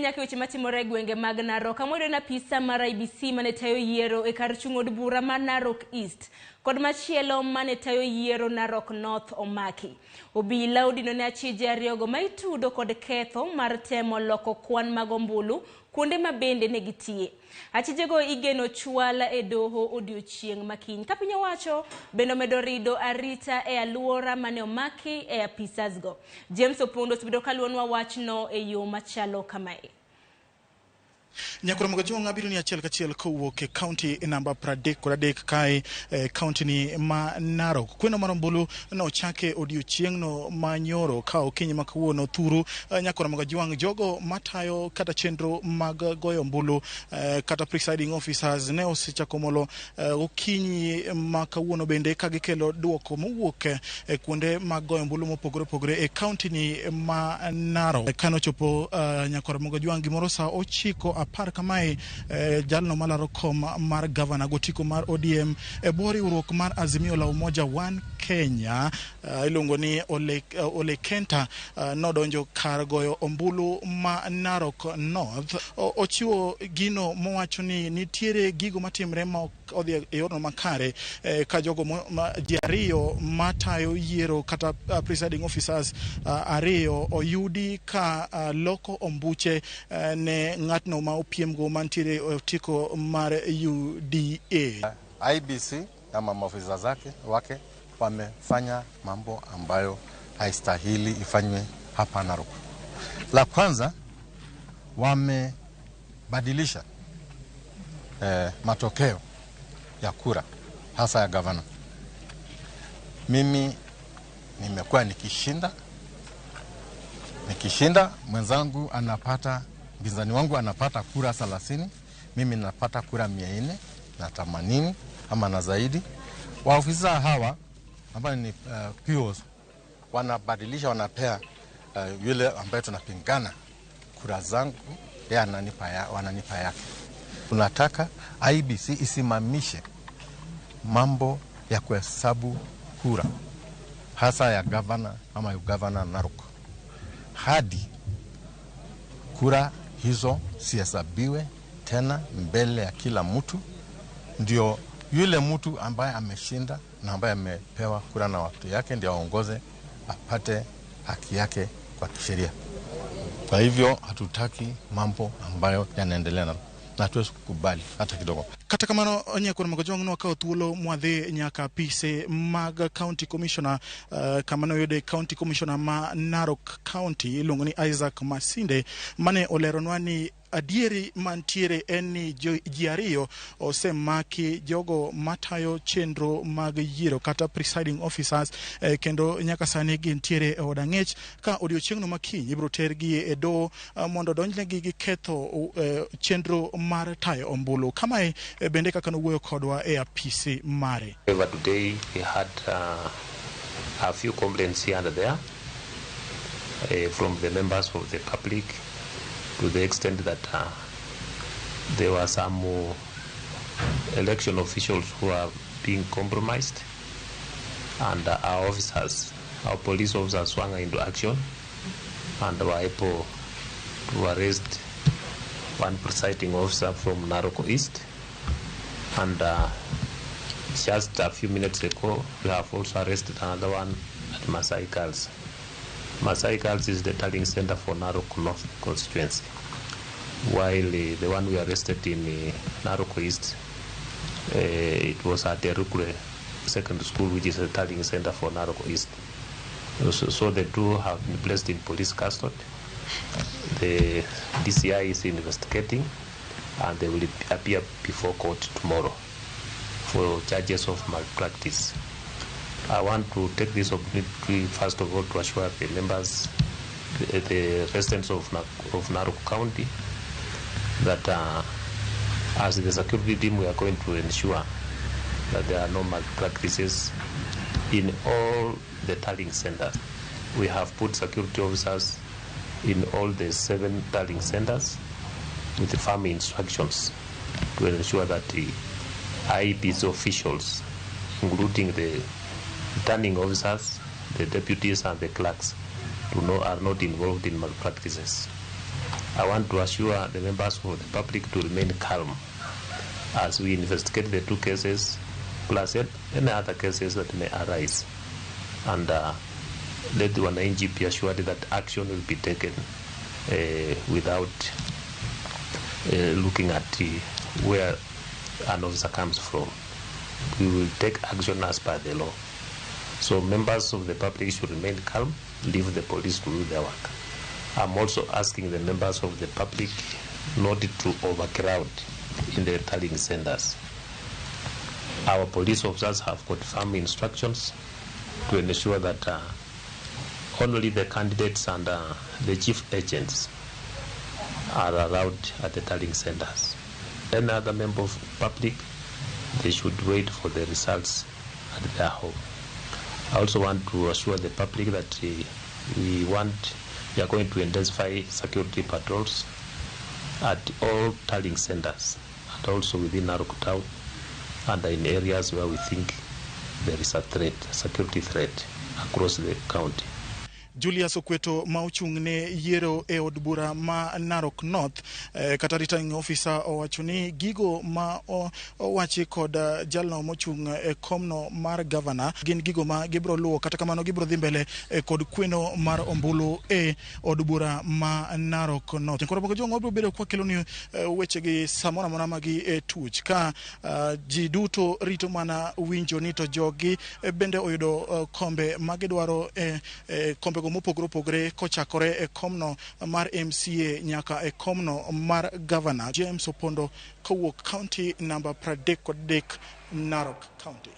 nyaka weche matimore e gwenge mag Narok. Kama wayudo ni apisa mar IEBC mane tayo yiero e kar chung' od bura ma Narok East kod machielo mane tayo yiero Narok North omaki. Obila odino ne achije ariyogo ma itudo kod ketho mar temo loko kwan mag ombulu kuonde ma bende ne gitiye. Achijego igeno chwal e doho odiochieng' makiny. Ka piny owacho bende omedo rido arita e aluora mane omaki e apisasgo. James Opondo osebedo kaluonwa wachno e yo machalo kamae. Nyakoro Mogajong abiro ni achiel kachiel kowuok e kaunti namba 33 kae e kaunti ni ma Narok. Kweno mar ombulu nochake odiochieng'no ma nyoro ka okinyi ma kawuono thuru Nyakoro Mogajwang' jogo matayo kata chenro mag goyo ombulu kata presiding officers ne osechako molo okinyi ma kawuono bende ka gikelo duoko mowuok e kuonde mag goyo ombulu mopogore opogore e kaunti ni ma Narok. Kanochopo Nyakoro Mogajwang' gimoro saa 9:10 kamae jalno malaro kom mar gavana gotiko mar ODM e bwo riwruok mar Azimio la Umoja One Kenya iluongo ni Ole Kenta nodonjo kar goyo ombulu ma Narok North. Ochiwo gino mowacho ni nitiere gigo matimre ma ok odhi e yorno makare ka jogo ma ji ariyo matayo yiero kata presiding officers ariyo oyudi ka loko ombuche ne ng'atno ma opiemgo mantiere otiko mar UDA. IEBC ama maofisa zake wake wamefanya mambo ambayo haistahili ifanywe hapa Narok. La kwanza, wamebadilisha matokeo ya kura hasa ya gavana. Mimi nimekuwa nikishinda mwenzangu anapata, mpinzani wangu anapata kura 30, mimi napata kura 480 ama na zaidi. Waofisa hawa ambao ni POs wanabadilisha, wanapea yule ambaye tunapingana kura zangu, yeye wananipa yake. Tunataka IEBC isimamishe mambo ya kuhesabu kura hasa ya gavana ama gavana Narok hadi kura hizo sihesabiwe tena mbele ya kila mtu, ndio yule mtu ambaye ameshinda na ambaye amepewa kura na watu yake ndio aongoze, apate haki yake kwa kisheria. Kwa hivyo hatutaki mambo ambayo yanaendelea na hatuwezi kukubali hata kidogo. Kata kamano Nyakoro Mogajwang' nokawo thuolo mwadhi nyaka apise mag county commissioner kama noyude county commissioner ma Narok County iluongo ni Isaac Masinde mane oleronwa ni adieri mantiere en ni ji ariyo osemaki jogo matayo chenro mag yiero kata presiding officers kendo nyaka sani gintiere e od ang'ech ka odiochieng'no makiny ibiro tergi e doho mondo odonjnegi gi ketho chenro mar tayo ombulu. Kamae bende kaka nowuoyo kodwa e apisi mare. However, today we had a few complaints here and there from the members of the public, to the extent that there were some election officials who are being compromised, and our officers, our police officers swung into action and were able to arrest one presiding officer from Narok East. And just a few minutes ago, we have also arrested another one at Masai Girls. Masai Girls is the tallying center for Narok North constituency, while the one we arrested in Narok East, it was at the Rukure Secondary School, which is a tallying center for Narok East. So the two have been placed in police custody. The DCI is investigating, and they will appear before court tomorrow for charges of malpractice. I want to take this opportunity, first of all, to assure the members, the residents of Narok County, that as the security team, we are going to ensure that there are no malpractices in all the tallying centers. We have put security officers in all the 7 tallying centers with the firm instructions to ensure that the IEBC officials, including the returning officers, the deputies and the clerks, are not involved in malpractices. I want to assure the members of the public to remain calm as we investigate the two cases, plus any other cases that may arise. And let the wananchi be assured that action will be taken without looking at where an officer comes from. We will take action as per the law. So members of the public should remain calm, leave the police to do their work. I'm also asking the members of the public not to overcrowd in the tallying centers. Our police officers have got firm instructions to ensure that only the candidates and the chief agents are allowed at the tallying centers. Any other member of public, they should wait for the results at their home. I also want to assure the public that we are going to intensify security patrols at all tallying centers and also within Narok town and in areas where we think there is a threat, a security threat across the county. Julius Okweto ma ochung' ne yiero e od bura ma Narok North kata returning officer owacho ni gigo ma owachi kod jalno mochung' e komno mar gavana gin gigo ma gibiro luwo. Kata kamano, gibiro dhi mbele kod kweno mar ombulu e od bura ma Narok North. Koro pok jong wabiro bedo kwakelo ni wechegi samoro amora ma gi tuch ka ji duto rito mana winjo ni to jogi bende oyudo kombe magidwaro e kombego mopogore opogore, kochakore e komno mar MCA nyaka e komno mar gavana. James Opondo kowuok county namba 33, Narok County.